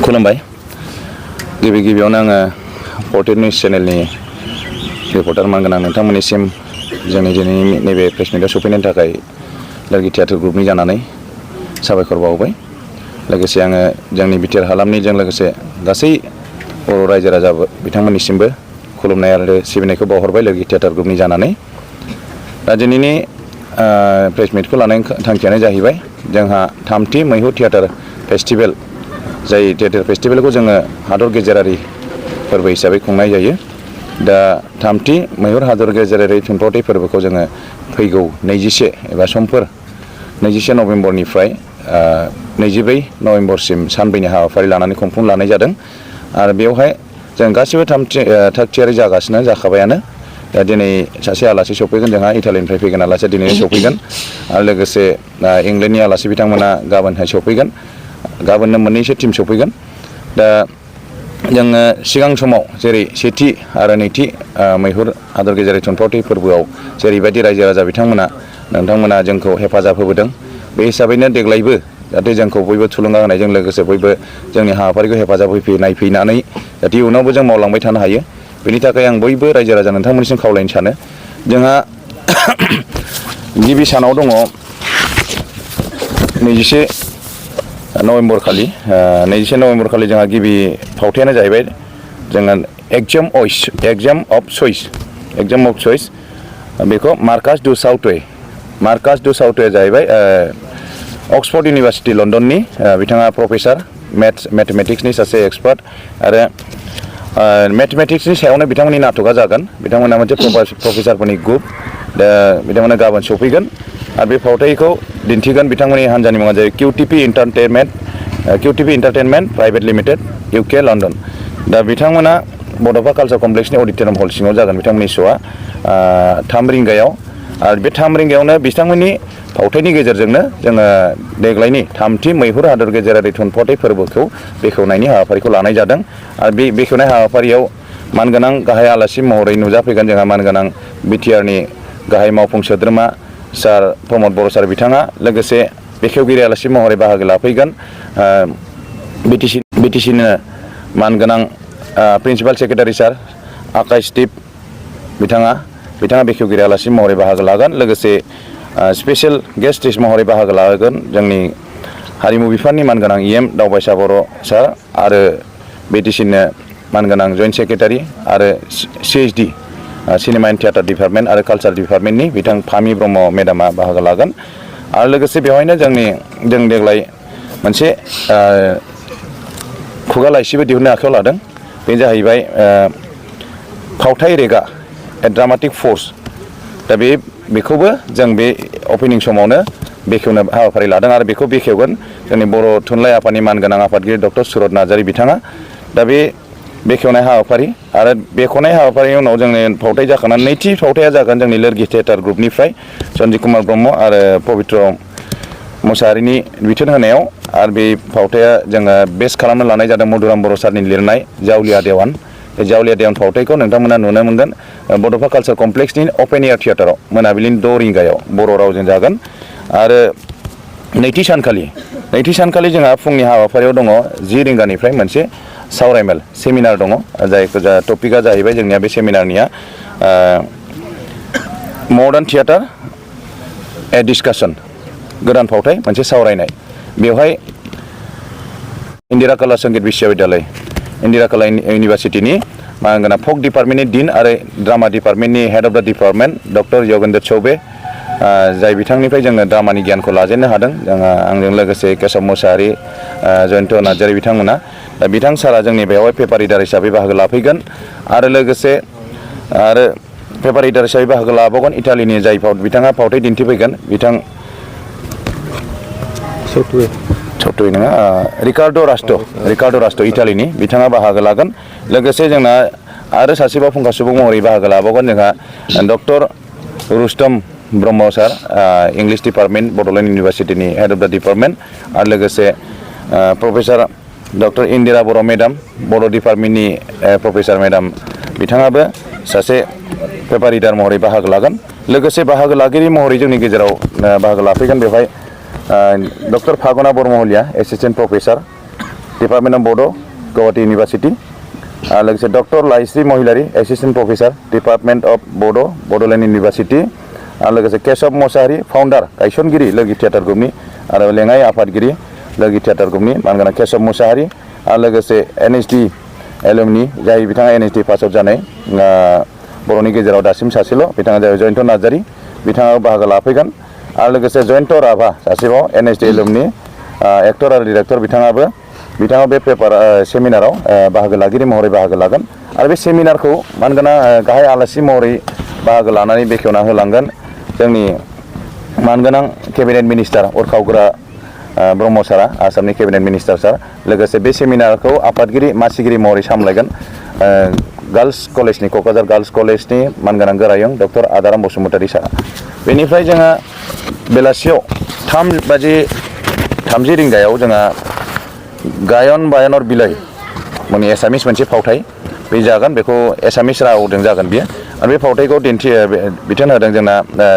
खुलुमबाय गिबियावनो आङो पर्टेल निउज चेनेलनि रिपर्टार मानगोनां नोंथांमोननिसिम जोंनि दिनैनि नैबे प्रेस मिटआव सफैनायनि थाखाय लोरगि थियाटार ग्रुपनि जानानै साबायखर बावबाय। लोगोसे आङो जोंनि बिटिआर हालामनिजों लोगोसे गासै बर' रायजो राजा बिथांमोननिसिमबो खुलुमनाय आरो सिबिनायखौ बावहरबाय लोरगि थियाटार ग्रुपनि जानानै। दा दिनैनि प्रेस मिटखौ लानायनि थांखियानो जाहैबाय जोंहा थामथि मैहुर थियाटार फेस्टिभेल, जाय थियाटार फेस्टिभेलखौ जोङो हादर गेजेरारि फोरबो हिसाबै खुंनाय जायो। दा थामथि मैहुर हादर गेजेरारि थुनफावथाय फोरबोखौ जोङो फैगौ 21 नभेम्बरनिफ्राय 24 नभेम्बरसिम सानब्रैनि हाबाफारि लानानै खुंफुं लानाय जादों आरो बेवहाय जों गासिबो थाग थियारि जाखाबायानो। दा दिनै सासे आलासि सफैगोन, जोंहा इटालिनिफ्राय फैगोन आलासिया दिनै सफैगोन आरो लोगोसे इंलेन्डनि आलासि बिथांमोना गाबोनहाय सफैगोन, गाबोननो मोननैसो टीम सफैगोन। दा जोङो सिगां समाव जेरै सेथि आरो नैथि मैहुर हादर गेजेरारि थुनफावथाय फोरबोआव जेरैबायदि रायजो राजा नोंथांमोना जोंखौ हेफाजाब होबोदों, बे हिसाबैनो देग्लायबो जाहाथे जोंखौ बयबो थुलुंगा होनायजों लोगोसे बयबो जोंनि हाबाफारिखौ हेफाजाब नायफैनानै जाहाथे इयुनावबो जों मावलांबाय थानो हायो, बेनि थाखाय आं बयबो रायजो राजा नोंथांमोननिसिम खावलायनो सानो। जोंहा गिबि सानाव दङ 21 नभेम्बर खालि जोंहा गिबि फावथायानो जाहैबाय जोंहा एग्जाम अफ चइस। बेखौ मार्कास डु साउथवे जाहैबाय अक्सफर्ड इउनिभार्सिटि लण्डननि, बिथाङा प्रफेसार मेथमेटिक्सनि सासे एक्सपार्ट आरो मेथमेटिक्सनि सायावनो बिथांमोननि नाटकआ जागोन। बिथांमोना मोनसे प्रफेसारफोरनि ग्रुप, दा बिथांमोना गाबोन सफैगोन आरो बे फावथायखौ दिन्थिगोन। बिथांमोननि हान्जानि मुङा जायो किउटिपि entertainment private limited, UK London. दा बिथांमोना बड'फ कालचार कमप्लेक्सनि अडिट'रियाम हल सिङाव जागोन बिथांमोननि श'आ 3 रिंगायाव। आरो बे 3 रिंगायावनो बिथांमोननि फावथायनि गेजेरजोंनो जोङो देग्लायनि थामथि मैहुर हादर गेजेरारि थुनफावथाय फोरबोखौ बेखेवनायनि हाबाफारिखौ लानाय जादों। आरो बे बेखेवनाय हाबाफारियाव मानगोनां गाहाय आलासि महरै नुजाफैगोन जोंहा मानगोनां बिटिआरनि गाहाय मावफुं सोद्रोमा सार प्रमद बर' सार बिथाङा, लोगोसे बेखेवगिरि आलासि महरै बाहागो लाफैगोन बिटिसिनो मानगोनां प्रिन्सिपाल सेक्रेटारि सार आकाशदीप बिथाङा बेखेवगिरि आलासि महरै बाहागो लागोन। लोगोसे स्पेशल गेस्ट महरै बाहागो लागोन जोंनि हारिमु बिफाननि मानगोनां दावबायसा बर' सार आरो बिटिसिनो मानगोनां जइन्ट सेक्रेटारि आरो CHD cinema and theatre department आरो कालचार डिपार्टमेन्टनि बिथां फामि ब्रह्म मेडामा बाहागो लागोन। आरो लोगोसे बेवहायनो जों देग्लाय मोनसे खुगा लाइसिबो दिहुननो आखायाव लादों। बे जाहैबाय फावथाय रेगा ए ड्रामाटिक फर्स। दा बेखौबो जों बे अपेनिं समावनो बेखेवनो हाबाफारि लादों आरो बेखौ बेखेवगोन जोंनि बर' थुनलाइ आफादनि मानगोनां आफादगिरि डक्टर सुरत नार्जारि बिथाङा। दा बे बेखेवनाय हाबाफारि आरो बेखेवनाय हाबाफारिनि उनाव जोंनि फावथाय जाखांनानै नैथि फावथाया जागोन जोंनि लोरगि थियेटार ग्रुपनिफ्राय सन्जिब कुमार ब्रह्म आरो पबित्र मुसाहारिनि बिथोन होनायाव। आरो बे फावथाया जोङो बेस खालामनो लानाय जादों मधुराम बर' सारनि लिरनाय जावलिया देवान। बे जावलिया देवान फावथायखौ नोंथांमोना नुनो मोनगोन बड'फा कालचार कमप्लेक्सनि अपेन एयार थियेटाराव मोनाबिलिनि 6 रिंगायाव बर' रावजों जागोन। आरो नैथि सानखालि जोंहा फुंनि हाबाफारियाव दङ 10 रिंगानिफ्राय मोनसे सावरायमेल सेमिनार दङ, जायखौ टपिकआ जाहैबाय जोंनिया बे सेमिनारनिया मडार्न थियेटार ए डिसकासन, गोदान फावथाय मोनसे सावरायनाय। बेवहाय इन्दिरा कला संगीत विश्वविद्यालय इन्दिरा कला इउनिभार्सिटिनि मानगोनां फक डिपार्टमेन्टनि डिन आरो drama डिपार्टमेन्टनि head of the department doctor Yogendra Choubey, जाय बिथांनिफ्राय जोङो ड्रामानि गियानखौ लाजेननो हादों। आंजों लोगोसे केशव मुसाहारि, जयन्त नार्जारि बिथांमोना। दा बिथां सारा जोंनि बेवहाय पेपार रिडार हिसाबै बाहागो लाफैगोन आरो लोगोसे पेपार रिडार हिसाबै बाहागो लाबावगोन इटालिनि जाय बिथाङा फावथाय दिन्थिफैगोन, बिथां सफ्टवे नङा रिकार्डो रास्टो इटालिनि, बिथाङा बाहागो लागोन। लोगोसे जोंना आरो सासे बावफुंखा सुबुं महरै बाहागो लाबावगोन जोंहा doctor Rustam Brahma sir, English department Bodoland इउनिभार्सिटिनि हेड अफ द डिपार्टमेन्ट। आरो लोगोसे professor doctor Indira Boro' madam, Bodo' डिपार्टमेन्टनि प्रफेसार मेडाम, बिथाङाबो सासे पेपार रिडार महरै बाहागो लागोन। लोगोसे बाहागो लागिरि महरै जोंनि गेजेराव बाहागो लाफैगोन बेवहाय doctor Phaguna Baramahalia assistant professor department of Bodo' Guwahati university आरो लोगोसे doctor Laisri Mahilary assistant professor department of Bodoland university आरो लोगोसे केशव मोसाहारी फाउंडार गायसनगिरि लोगि थिएटार ग्रुपनि आरो लेङाइ आफादगिरि लोगि थिएटार ग्रुपनि मानगोनां केशव मोसाहारी आरो लोगोसे एनएसडि एलुमनि जाय बिथाङा एनएसडि पास आउट जानाय बर'नि गेजेराव दासिम सासेल' बिथाङा जाबाय जयन्त नार्जारी बिथाङा बाहागो लाफैगोन आरो लोगोसे जयन्त राभा सासेबाव एनएसडि एलुमनि एक्टर आरो डिरेक्टर बिथाङा बे पेपार सेमिनाराव बाहागो लागिरि महरै बाहागो लागोन आरो बे सेमिनारखौ मानगोनां गाहाय आलासि महरै बाहागो लानानै बेखेवना होलांगोन जोंनि मानगोनां केबिनेट मिनिस्टार उरखावग्रा ब्रह्म सारा आसामनि केबिनेट मिनिस्टार सार लोगोसे बे सेमिनारखौ आफादगिरि मासिगिरि महरै सामलायगोन गार्ल्स कलेजनि क'क्राझार गार्ल्स कलेजनि मानगोनां गोरायुं डक्टर आदाराम बसुमतारी सार बेनिफ्राय जोङो बेलासियाव 3:30 रिंगायाव जोंहा गायन बायनर बिलाइ माने एसामिस मोनसे फावथाय बे जागोन बेखौ एसामिस रावजों जागोन बियो आरो बे फावथायखौ बिथोन होदों जोंना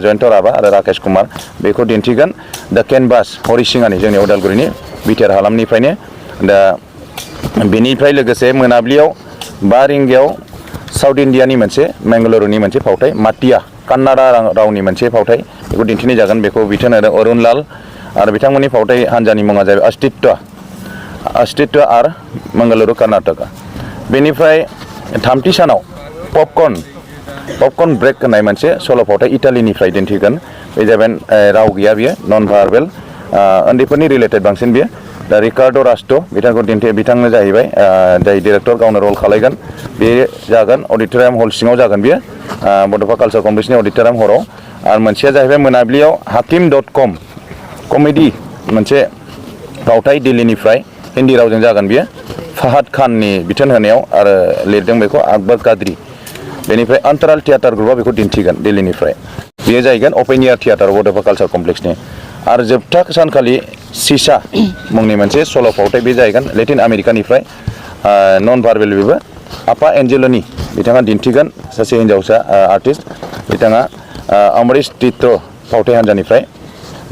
जयन्त राभा आरो राकेश कुमार बेखौ दिन्थिगोन दा केनभास हरिसिङानि जोंनि उदालगुरिनि बिटिआर हालामनिफ्रायनो दा बेनिफ्राय लोगोसे मोनाबिलियाव 5 रिंगायाव साउथ इण्डियानि मोनसे बेंगालुरुनि मोनसे फावथाय माटिया कन्नाडा रावनि मोनसे फावथाय बेखौ दिन्थिनाय जागोन बेखौ बिथोन होदों अरुण लाल आरो बिथांमोननि फावथाय हान्जानि मुङा जाबाय अस्तित्व आर बेंगालुरु कर्नाटका बेनिफ्राय थामथि सानाव पपकर्न ब्रेक होननाय मोनसे सल' फावथाय इटालिनिफ्राय दिन्थिगोन बे जाबाय राव गैया बियो नन भार्बेल उन्दैफोरनि रिलेटेड बांसिन बियो दा रिकार्ड' रास्ट्र बिथांनो जाहैबाय जाय डिरेक्टर गावनो रल खालायगोन बे जागोन अडिट'रियाम हल सिङाव जागोन बियो बड'फा कालचार कमप्लेक्सनि अडिट'रियाम हलाव आरो मोनसेया जाहैबाय मोनाबिलियाव hakim.com कमेडि मोनसे फावथाय दिल्लीनिफ्राय हिन्दी रावजों जागोन बियो फाहाद खाननि बिथोन होनायाव आरो लिरदों बेखौ आकबर कादरी बेनिफ्राय अन्तराल थिएटार ग्रुपआ बेखौ दिन्थिगोन दिल्लीनिफ्राय बेयो जाहैगोन अपेन एयार थिएटार बड'फा कालचार कमप्लेक्सनि आरो जोबथा सानखालि सिसा मुंनि मोनसे सल' फावथाय बे जाहैगोन लेटिन आमेरिकानिफ्राय नन भार्बेल बेबो आपा एन्जेल'नि बिथाङा दिन्थिगोन सासे हिन्जावसा आर्टिस्ट बिथाङा अमरीश तीर्थ फावथाय हान्जानिफ्राय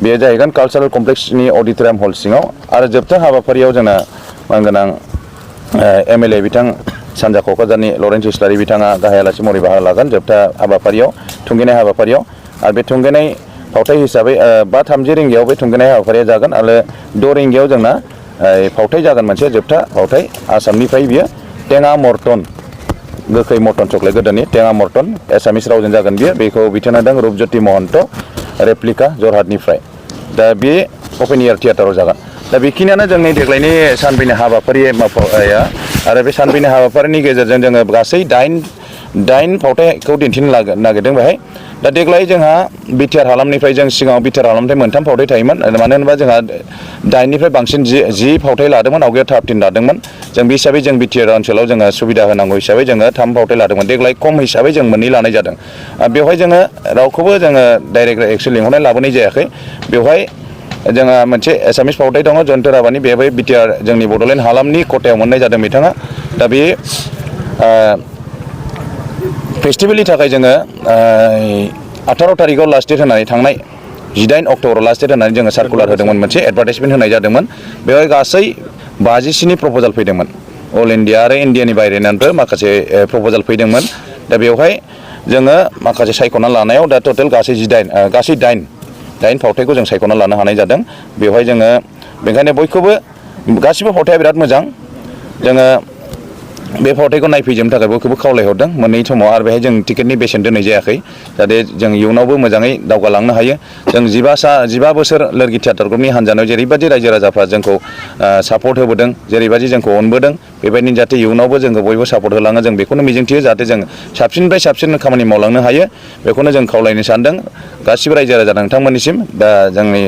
बेयो जाहैगोन कालचारेल कमप्लेक्सनि अडिट'रियाम हल सिङाव आरो जोबथा हाबाफारियाव जोंना मानगोनां एमएलए बिथां सानजा क'क्राझारनि लरेन्स इस्लारि बिथाङा गाहाय आलासि महरै बाहागो लागोन जोबथा हाबाफारियाव थुंगेनाय हाबाफारियाव आरो बे थुंगेनाय फावथाय हिसाबै 5:30 रिंगायाव बे थुंगेनाय हाबाफारिया जागोन आरो 6 रिंगायाव जोंना फावथाय जागोन मोनसे जोबथा फावथाय आसामनिफ्राय बियो टेङा मर्टन गोखै मर्टन चक्लेट गोदोनि टेङा मर्टन एसामिस रावजों जागोन बियो बेखौ बिथोन होदों रुपज्योति महन्त रेप्लिका जरहाटनिफ्राय दा बे अपेन एयार थिएटाराव जागोन दा बेखिनियानो जोंनि देग्लायनि सानबिनि हाबाफारिया आरो बे सानबिनि हाबाफारिनि गेजेरजों जोङो गासै दाइन फावथायखौ दिन्थिनो नागिरदों बेहाय दा देग्लाय जोंहा बिटिआर हालामनिफ्राय जों सिगाङाव बिटिआर हालामनिफ्राय 3 फावथाय थायोमोन मानो होनोबा जोंहा 8निफ्राय बांसिन 10 फावथाय लादोंमोन आवगायाव 13 लादोंमन जों बे हिसाबै जों बिटिआर ओनसोलाव जोङो सुबिदा होनांगौ हिसाबै जोङो 3 फावथाय लादोंमोन देग्लाय खम हिसाबै जों 2 लानाय जादों बेवहाय जोङो रावखौबो जोङो डाइरेक्ट एक्सुअलि लिंहरनाय लाबोनाय जायाखै बेवहाय जोंहा मोनसे एसामिस फावथाय दङ जयन्त राभानि बेबो बिटिआर जोंनि बड'लेण्ड हालामनि खथायाव मोननाय जादों बिथाङा दा बे फेस्टिभेलनि थाखाय जोङो 18 तारिखआव लास्ट डेट होनानै थांनाय 18 अक्ट'बराव लास्ट डेट होनानै जोङो सार्कुलार होदोंमोन मोनसे एडभार्टाइजमेन्ट होनाय जादोंमोन बेवहाय गासै 57 प्रप'जाल फैदोंमोन अल इण्डिया आरो इण्डियानि बायरानिबो माखासे प्रप'जाल फैदोंमोन दा बेवहाय जोङो माखासे सायख'ना लानायाव दा टटेल गासै 8 फावथायखौ जों सायख'ना लानो हानाय जादों बेवहाय जोङो बेनिखायनो बयखौबो गासिबो फावथाया बिराद मोजां जोङो बे फावथायखौ नायफैजोबनो थाखाय बयखौबो खावलायहरदों मोननै समाव आरो बेहाय जों टिकेटनि बेसेन दोननाय जायाखै जाहाथे जों इयुनावबो मोजाङै दावगालांनो हायो जों 15 बोसोर लोरगि थिएटार ग्रुपनि हान्जानायाव जेरैबायदि रायजो राजाफ्रा जोंखौ सापर्ट होबोदों जेरैबायदि जोंखौ अनबोदों बेबायदिनो जाहाथे इयुनावबो जोंखौ बयबो सापर्ट होलाङो जों बेखौनो मिजिंथियो जाहाथे जों साबसिननिफ्राय साबसिन खामानि मावलांनो हायो बेखौनो जों खावलायनो सानदों गासिबो रायजो राजा नोंथांमोननिसिम दा जोंनि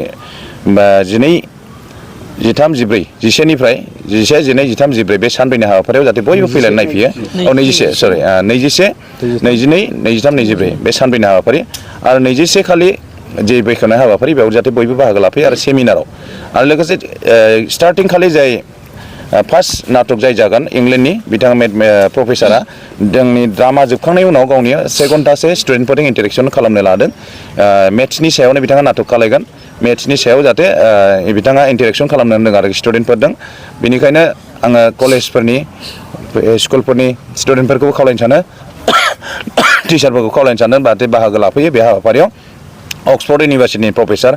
13-14 11निफ्राय 11-12-13-14 बे सानब्रैनि हाबाफारियाव जाहाथे बयबो फैनानै नायफैयो 21-23-24 बे सानब्रैनि हाबाफारि आरो 21 खालि जे बेखेवनाय हाबाफारि बेयाव जाहाथे बयबो बाहागो लाफैयो आरो सेमिनाराव आरो लोगोसे स्टार्टिं खालि जाय फार्स्ट नाटक जाय जागोन इंलेन्डनि बिथाङा प्रफेसारा जोंनि ड्रामा जोबखांनायनि उनाव गावनि 1 घन्टासो स्टुडेन्टफोरजों इन्टारेक्सन खालामनो लादों मेथ्सनि सायावनो बिथाङा नाटक खालायगोन मेथ्सनि सायाव जाहाथे बिथाङा इन्टारेक्सन खालामनो होनदों आरो स्टुडेन्टफोरजों बेनिखायनो आङो कलेजफोरनि स्कुलफोरनि स्टुडेन्टफोरखौबो खावलायनो सानो टिचारफोरखौ खावलायनो सानो जाहाथे बाहागो लाफैयो बे हाबाफारियाव। Oxford इउनिभार्सिटिनि professor